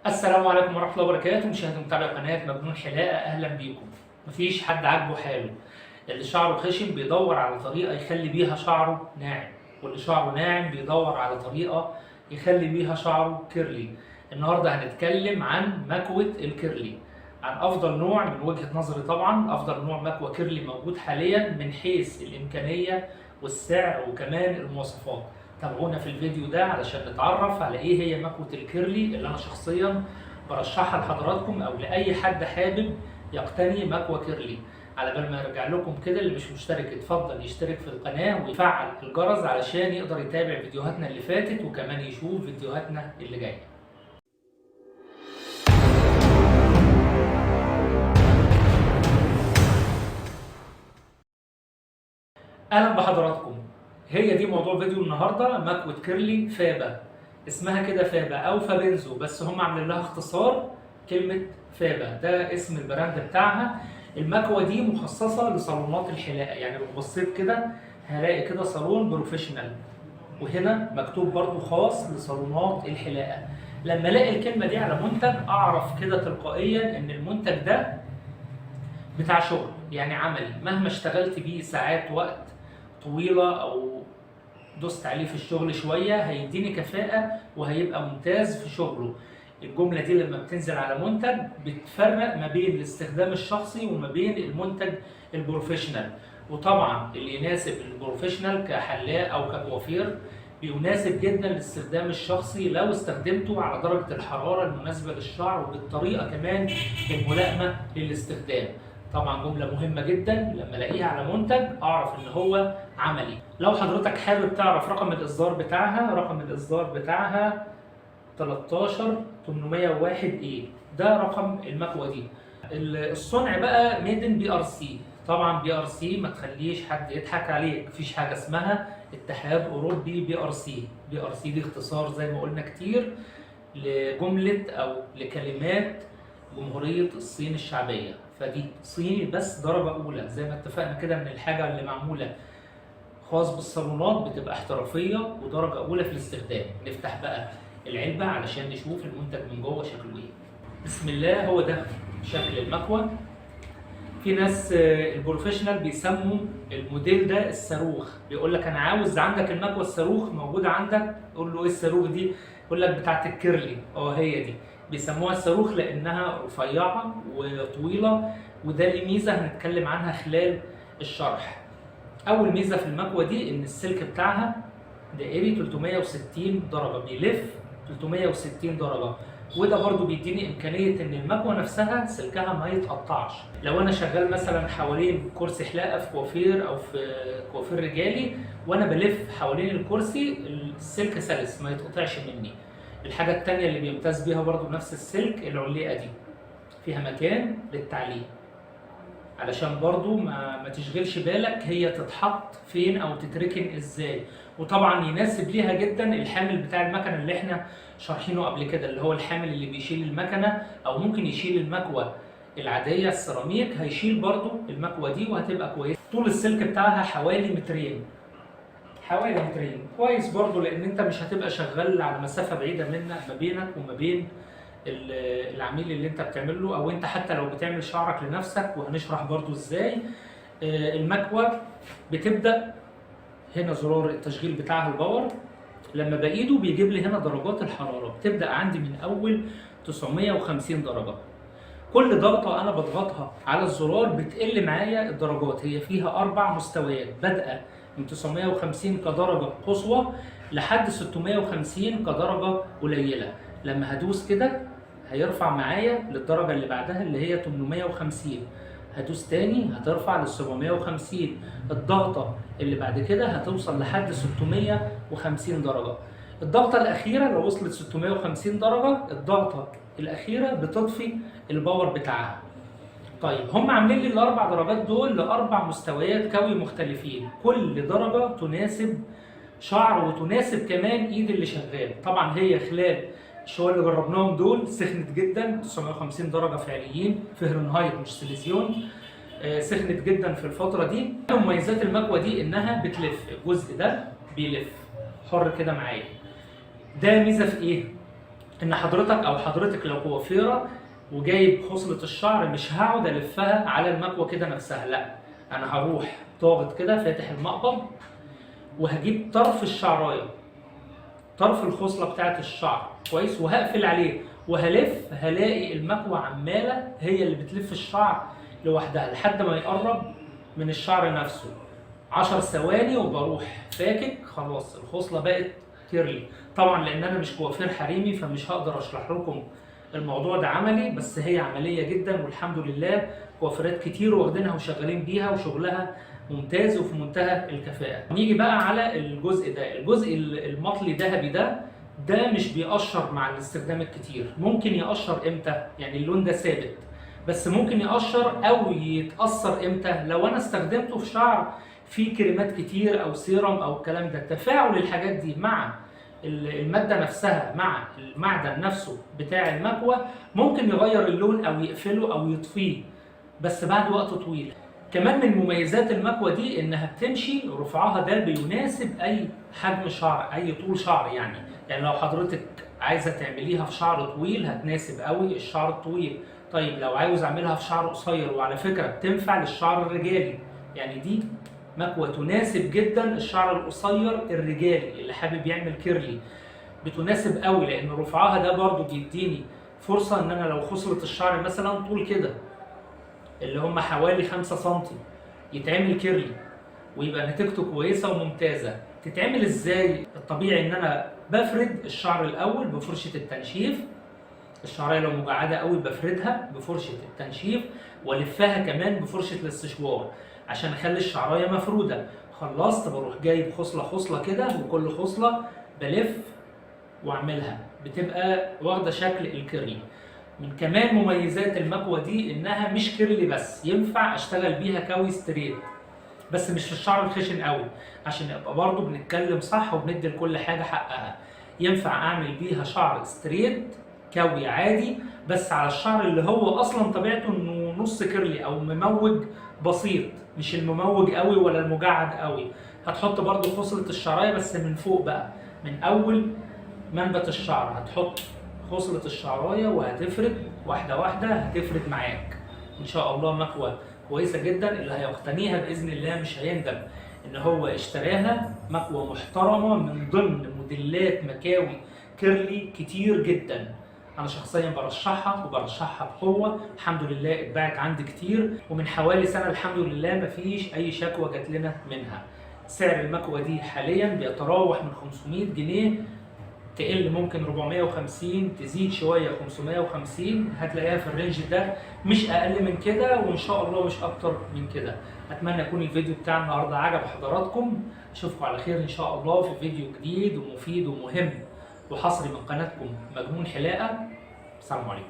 السلام عليكم ورحمة الله وبركاته، مشاهدي ومتابعي قناة مجنون حلاقة، أهلا بيكم. مفيش حد عاجبه حاله. اللي شعره خشن بيدور على طريقة يخلي بيها شعره ناعم، واللي شعره ناعم بيدور على طريقة يخلي بيها شعره curly. النهاردة هنتكلم عن مكوة ال curly، عن أفضل نوع من وجهة نظري، طبعا أفضل نوع مكوة curly موجود حاليا من حيث الإمكانية والسعر وكمان المواصفات. تابعونا في الفيديو ده علشان نتعرف على ايه هي مكوة ال curly اللي انا شخصيا برشحها لحضراتكم او لاي حد حابب يقتني مكوة curly. على بال ما ارجع لكم كده، اللي مش مشترك اتفضل يشترك في القناة ويفعل الجرس علشان يقدر يتابع فيديوهاتنا اللي فاتت وكمان يشوف فيديوهاتنا اللي جاية. اهلا بحضراتكم. هي دي موضوع فيديو النهارده، مكوة curly فابا، اسمها كده فابا او فابنزو، بس هم عاملين لها اختصار كلمة فابا، ده اسم ال brand بتاعها. المكوة دي مخصصة لصالونات الحلاقة، يعني لو بصيت كده هلاقي كده صالون professional، وهنا مكتوب برضو خاص لصالونات الحلاقة. لما الاقي الكلمة دي على منتج اعرف كده تلقائيا ان المنتج ده بتاع شغل، يعني عملي، مهما اشتغلت بيه ساعات وقت طويلة او دوست عليه في الشغل شوية هيديني كفاءة وهيبقى ممتاز في شغله. الجملة دي لما بتنزل على منتج بتفرق ما بين الاستخدام الشخصي وما بين المنتج ال professional. وطبعا اللي يناسب ال professional كحلاق او ككوافير بيناسب جدا الاستخدام الشخصي لو استخدمته على درجة الحرارة المناسبة للشعر وبالطريقة كمان الملائمة للاستخدام. طبعا جملة مهمة جدا، لما الاقيها على منتج اعرف ان هو عملي. لو حضرتك حابب تعرف رقم الاصدار بتاعها، رقم الاصدار بتاعها 13801 A، ده رقم المكوة دي. الصنع بقى made in PRC. طبعا PRC ما تخليش حد يضحك عليك، مفيش حاجة اسمها اتحاد اوروبي بي ار سي. بي ار سي دي اختصار زي ما قلنا كتير لجملة او لكلمات جمهورية الصين الشعبية، فدي صيني بس درجة أولى. زي ما اتفقنا كده إن الحاجة اللي معمولة خاص بالصالونات بتبقى احترافية ودرجة أولى في الاستخدام. نفتح بقى العلبة علشان نشوف المنتج من جوه شكله إيه. بسم الله، هو ده شكل المكوة. في ناس ال professional بيسموا الموديل ده الصاروخ، بيقول لك أنا عاوز عندك المكوة الصاروخ موجودة عندك، قول له إيه الصاروخ دي؟ يقول لك بتاعت ال curly. هي دي بيسموها الصاروخ لأنها رفيعة وطويلة، وده ليه ميزة هنتكلم عنها خلال الشرح. أول ميزة في المكوة دي إن السلك بتاعها دائري 360 درجة، بيلف 360 درجة، وده برضو بيديني إمكانية إن المكوة نفسها سلكها ما يتقطعش. لو أنا شغال مثلا حوالين كرسي حلاقة في كوافير أو في كوافير رجالي وأنا بلف حوالين الكرسي، السلك سلس ما يتقطعش مني. الحاجة التانية اللي بيمتاز بيها برضو نفس السلك، العليقة دي فيها مكان للتعليق، علشان برضو ما تشغلش بالك هي تتحط فين او تتركن ازاي. وطبعا يناسب ليها جدا الحامل بتاع المكنه اللي احنا شارحينه قبل كده، اللي هو الحامل اللي بيشيل المكنه او ممكن يشيل المكوه العادية السيراميك، هيشيل برضو المكوه دي وهتبقى كويسة. طول السلك بتاعها حوالي مترين، حوالي مترين، كويس برضو لان انت مش هتبقى شغال على مسافة بعيدة منك ما بينك وما بين العميل اللي انت بتعمله، او انت حتى لو بتعمل شعرك لنفسك، وهنشرح برضو ازاي. المكوة بتبدأ هنا زرار التشغيل بتاعها ال power، لما بايده بيجيب لي هنا درجات الحرارة، بتبدأ عندي من اول 950 درجة. كل ضغطة انا بضغطها على الزرار بتقل معايا الدرجات، هي فيها 4 مستويات، بادئة من 950 كدرجة قصوى لحد 650 كدرجة قليلة. لما هدوس كده هيرفع معايا للدرجة اللي بعدها اللي هي 850، هدوس تاني هترفع لل 750، الضغطة اللي بعد كده هتوصل لحد 650 درجة. الضغطة الأخيرة لو وصلت 650 درجة، الضغطة الأخيرة بتطفي ال power بتاعها. هم عاملين لي الأربع درجات دول لأربع مستويات كوي مختلفين، كل درجة تناسب شعر وتناسب كمان إيد اللي شغال. طبعا هي خلال الشوية اللي جربناهم دول سخنت جدا، 950 درجة فعليين فهرنهايت مش سيليزيون، سخنت جدا في الفترة دي. مميزات المكوة دي إنها بتلف، الجزء ده بيلف حر كده معايا. ده ميزة في إيه؟ ان حضرتك او حضرتك لو كوافيره وجايب خصلة الشعر، مش هقعد الفها على المكوه كده نفسها، لا، انا هروح ضاغط كده فاتح المقبض وهجيب طرف الشعرايه، طرف الخصلة بتاعت الشعر، كويس، وهقفل عليه وهلف، هلاقي المكوه عماله هي اللي بتلف الشعر لوحدها لحد ما يقرب من الشعر نفسه. 10 ثواني وبروح فاكك، خلاص الخصلة بقت curly. طبعا لان انا مش كوافير حريمي فمش هقدر اشرح لكم الموضوع ده عملي، بس هي عملية جدا والحمد لله، كوافيرات كتير واخدينها وشغالين بيها وشغلها ممتاز وفي منتهى الكفاءة. نيجي بقى على الجزء ده، الجزء المطلي ذهبي ده، ده مش بيقشر مع الاستخدام الكتير. ممكن يقشر امتى؟ يعني اللون ده ثابت، بس ممكن يقشر او يتأثر امتى؟ لو انا استخدمته في شعر فيه كريمات كتير او سيرم او الكلام ده. تفاعل الحاجات دي مع المادة نفسها، مع المعدن نفسه بتاع المكوى، ممكن يغير اللون او يقفله او يطفيه، بس بعد وقت طويل. كمان من مميزات المكوى دي انها بتمشي، رفعها ده بيناسب اي حجم شعر، اي طول شعر. يعني لو حضرتك عايزة تعمليها في شعر طويل هتناسب قوي الشعر الطويل. طيب لو عاوز اعملها في شعر قصير، وعلى فكرة بتنفع للشعر الرجالي، يعني دي مكوى تناسب جدا الشعر القصير الرجالي اللي حابب يعمل curly، بتناسب قوي لان رفعها ده برضو بيديني فرصة ان انا لو خصلة الشعر مثلا طول كده اللي هم حوالي 5 سنتي يتعمل curly ويبقى نتيجته كويسة وممتازة. تتعمل ازاي؟ الطبيعي ان انا بفرد الشعر الاول بفرشة التنشيف، الشعرية لو مجعدة قوي بفردها بفرشة التنشيف والفها كمان بفرشة الاستشوار عشان اخلي الشعراية مفرودة. خلصت بروح جايب خصلة خصلة كده، وكل خصلة بلف واعملها، بتبقى واخدة شكل ال curly. من كمان مميزات المكوة دي انها مش curly بس، ينفع اشتغل بيها كوي straight، بس مش في الشعر الخشن قوي عشان ابقى برضو بنتكلم صح وبندي لكل حاجة حقها. ينفع اعمل بيها شعر straight كوي عادي، بس على الشعر اللي هو اصلا طبيعته انه نص curly او مموج بسيط، مش المموج قوي ولا المجعد قوي. هتحط برضو خصلة الشعراية بس من فوق بقى، من اول منبت الشعر هتحط خصلة الشعراية وهتفرد واحدة واحدة، هتفرد معاك ان شاء الله. مكوة كويسة جدا، اللي هيقتنيها بإذن الله مش هيندم ان هو اشتراها. مكوة محترمة من ضمن موديلات مكاوي curly كتير جدا، انا شخصيا برشحها وبرشحها بقوة. الحمد لله اتباعت عندي كتير، ومن حوالي سنة الحمد لله مفيش اي شكوى جات لنا منها. سعر المكوة دي حاليا بيتراوح من 500 جنيه، تقل ممكن 450، تزيد شوية 550، هتلاقيها في ال range ده، مش أقل من كده وإن شاء الله مش أكتر من كده. أتمنى يكون الفيديو بتاع النهاردة عجب حضراتكم. أشوفكم على خير إن شاء الله في فيديو جديد ومفيد ومهم وحصري من قناتكم مجنون حلاقة. السلام عليكم.